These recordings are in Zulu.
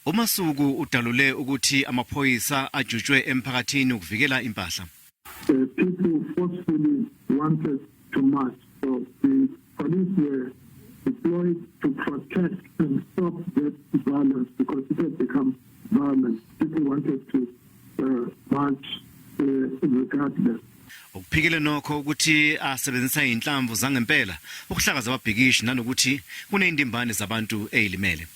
UMasuku udalule ukuthi amaphoyisa ajutshwe emphakathini ukuvikela impahla. The people forcefully wanted to march, so the police were deployed to protect and stop that violence because it had become violent. People wanted to march regardless. Ukuphikele nokho ukuthi asebenzisa izinhlamvu zangempela ukuhlakaza ababhikishi nanokuthi kuneyindimbane zabantu ezilimele.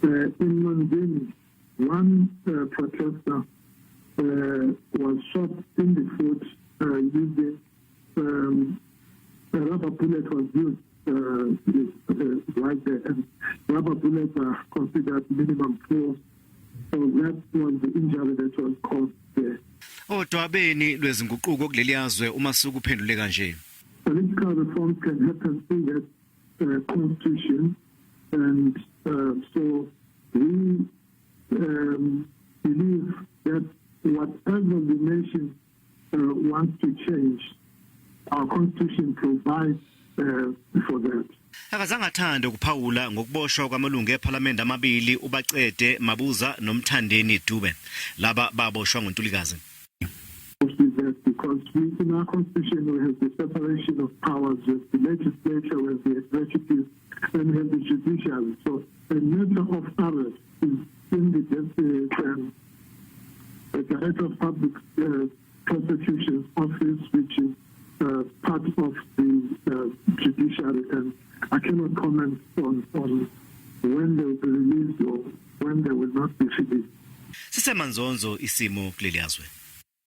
In Manzini, one protester was shot in the foot using a rubber bullet was used right there, and rubber bullets are considered minimum force. So that was the injury that was caused there. Odabeni lwezinguquko kuleliyazwe, uMasuku uphendule kanje. Political reforms can happen through that constitution, and so we believe that whatever the nation wants to change, our constitution provides for that. Akazange athande ukuphawula ngokuboshwa kwamalungu ePhalamende amabili, uBacede Mabuza noMthandeni Dube. Laba baboshwa ngoNtulikazi. With that, because we, in our constitution, we have the separation of powers with the legislature, with the executive, and we have the judiciary. So a matter of arrest is in the Director of Public Prosecution's office, which is part of the judiciary, and I cannot comment on when they will be released or when they will not be released. Sisemanzonzo isimo kuleliyazwe.